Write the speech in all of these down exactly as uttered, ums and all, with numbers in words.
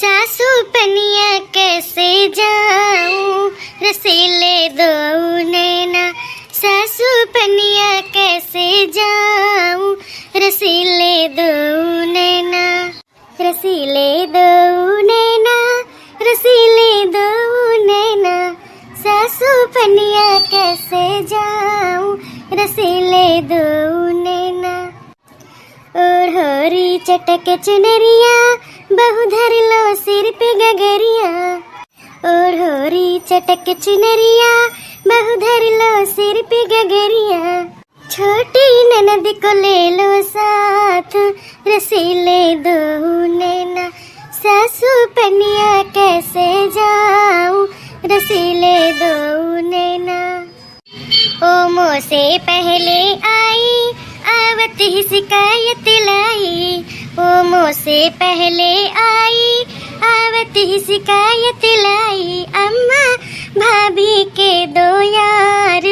सासू पनिया कैसे जाऊं, रसीले दो नैना। सासू पनिया कैसे जाऊं, रसीले दो नैना। रसीले दो नैना, रसीले दो नैना। सासू पनिया कैसे जाऊं, रसीले दो नैना। ओढ़ोरी चटक चुनरिया, बहू धर लो सिर पे गगरिया। ओढ़ोरी चटक चुनरिया, बहू धर लो सिर पे गगरिया। छोटी ननद को ले लो साथ, रसीले दो नैना। सासू पनिया कैसे जाऊं, रसीले दो नैना। ओ मोसे पहले आई, आवत ही शिकायत लाई। ओ मोसे पहले आई, आवत ही शिकायत लाई। अम्मा भाभी के दो यार,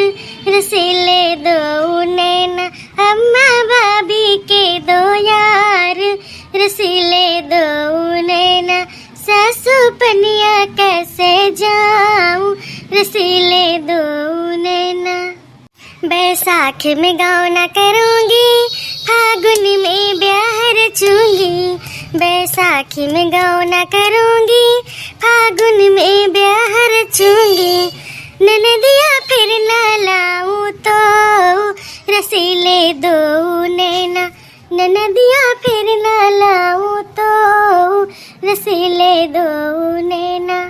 रसीले दो नैना। अम्मा भाभी के दो यार, रसीले दो नैना। सासू पनिया कैसे जाऊं, रसीले दो नैना। बैसाख में गौना करूंगी, फागुन में ब्याह रचूंगी। बैसाख में गौना करूंगी, फागुन में ब्याह रचूंगी। ननदिया फिर ना लाऊं तो, रसीले दो नैना। ननदिया फिर ना लाऊं तो, रसीले दो नैना।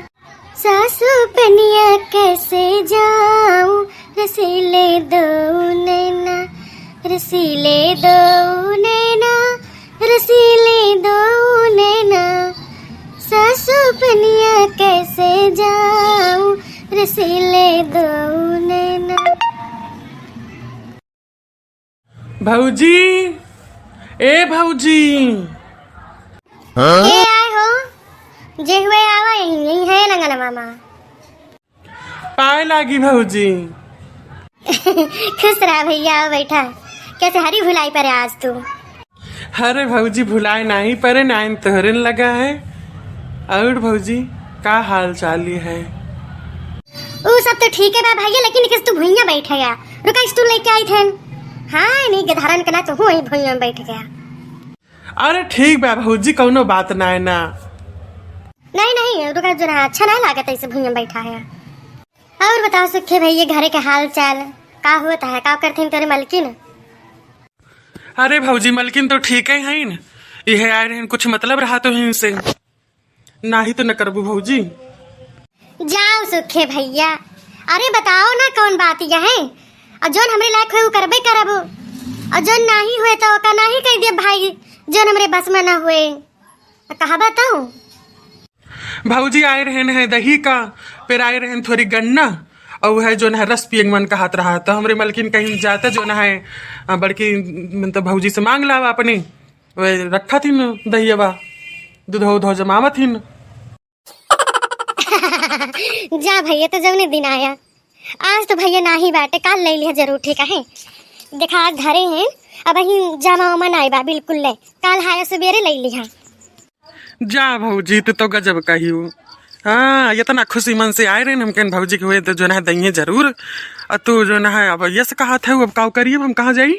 सासू पनिया कैसे जाऊं, रसीले दो नैना। रसीले दो नैना, रसीले दो नैना। सासू पनिया कैसे जाऊं, रसीले दो नैना। भौजी, ए भौजी। हाँ? के आए हो? जे हुए आवा यहीं, यहीं है लंगन मामा। पाए लागी भौजी। खुश रहा भैया, आओ बैठा। कैसे हरी भुलाई परे आज तू? अरे भौजी, भुलाए नाही परे, नाइन तोहरे न लगा है। और भौजी, का हाल चाल है? ऊ सब तो ठीक है बा भैया, लेकिन किस तू भुइयां बैठ गया। रुका, स्टूल लेके आई थे। हाँ, नहीं गधारन के ना तो हूँ वहीं भुइयां बैठ गया। अरे ठीक बा भौजी, कौनो बात ना है ना। नहीं, नहीं, रुका, जो ना अच्छा नहीं लागत ऐसे भुइयां बैठा है। और बताओ सुखे भैया, घरे के हाल चाल का होता है, का करथिन तेरे मलकिन? अरे भौजी, मलकिन तो ठीक है, हैं न, इहे आए रहन, कुछ मतलब रहा तो इनसे। नाही तो न करबू भौजी। जाओ सुखे भैया, अरे बताओ ना कौन बात यह है? और जोन हमरे लायक होए उ करबे करबो, और जोन नाही होए तो ओका नाही कह दे भाई, जोन हमरे बस में ना होए। आ कहा बताऊं? भौजी आए रहन है दही का, फिर आए रहन थोरी गन्ना, और है जोन है रस पिए के मन कहत रहा, तो हमरे मलकिन कहीं जाते जोन है, आ, बड़की, मतलब भौजी से मांग लावा अपनी। वे रखा थी न दहियावा, दूधो उधो जमावत थी न। जा भैया, तो जौने दिन आया, आज तो भैया नाही बाटे, काल ले लिहा जरूर, ठीक है? देखा, आज धरे हैं, अब अहीं जामा उमा नाही बा, बिल्कुल ले, काल हाया सबेरे ले लिहा। जा भौजी, तू तो गजब कही हो। हाँ, इतना खुशी मन से आए रहे न, हम कहन भौजी के हुए तो जो ना दइए जरूर। और तू जो ना है, अब ये से कहा था, अब का करिए, हम कहाँ जाई?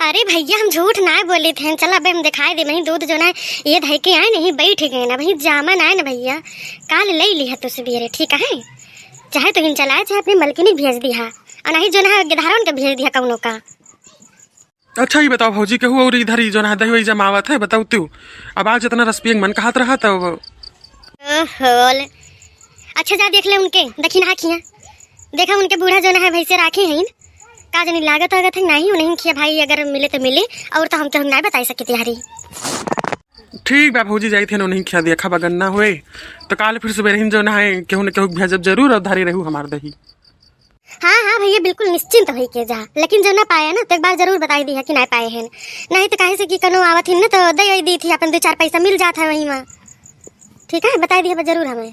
अरे भैया, हम झूठ ना बोले थे। चला, अबे हम दिखाई दे, वहीं दूध जो ना ये धई के आए नहीं, बैठ गए ना, वहीं जामन आए ना भैया, काल ले लिहा तू सबेरे, ठीक है? चाहे तो इन चलाए, चाहे अपनी मलकिनी भेज दिहा, और नहीं जो ना गिधारन के भेज दिहा कौनो का। अच्छा, ये बताओ भौजी, केहू और इधर ही जो ना दही वही जमावत है, बताओ तू। अब आज इतना रस पिए के मन कहत रहा तब। ओहो, ले। अच्छा, जा देख ले उनके, देखी ना खिया। देखा उनके बूढ़ा जो ना है भैंसे राखे हैं, का जनी लागत आगत है, नहीं उन्हीं खिया भाई, अगर मिले तो मिले, और तो हम केहू नहीं बताई सके तिहारी। ठीक बा भौजी, जाई थे उन्हीं खिया, देखा बगन ना हुए, तो काल फिर सुबह रहीन जो ना है, केहू न केहू भेजब जरूर, और धरे रहू हमार दही। हाँ, हाँ भैया, बिल्कुल निश्चिंत होई के जा, लेकिन जो ना पाए ना, तो एक बार जरूर बताई दिहा कि ना पाए हैं, नहीं तो काहे से कि कनो आवत ही ना, तो दे दी थी, अपन दो चार पैसा मिल जात है वहीं में, ठीक है, बताई दिहा जरूर हमें।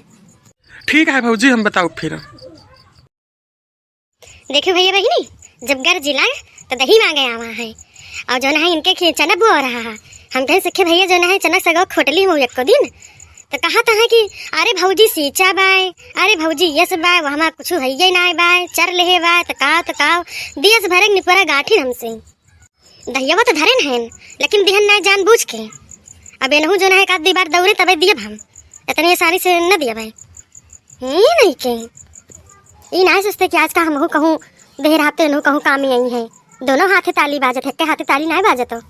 ठीक है भौजी, हम बताओ फिर। देखो भैया बहिनी, जब गर्जी लाग तो दही मांगे आवा है। और जो ना है इनके खे-, चना बुआ रहा है। हम कहे सखे भैया जो ना है चना सगो खोटली हो एको दिन। त कहत हैं कि अरे भौजी सीचा बाय, अरे भौजी यस बाय, वहमा कुछ हइये नाय बाय, चर लेहे बाय, त काव, त काव, दियस भरे निपुरा गाँठिन हमसे। दहियवा त धरे न हैं, लेकिन दिहन नाय जान बूझ के। अब एनहू जो ना है, एक आध बार दौड़े तबे दियब हम, इतनी आसानी से न दियब है। ही नहीं के, ई नाय सोचते कि आज का हमहू कहूँ देर हाथे एनहू कहूँ काम ही आई है। दोनों हाथे ताली बाजत है, के हाथे ताली नाय बाजत हो।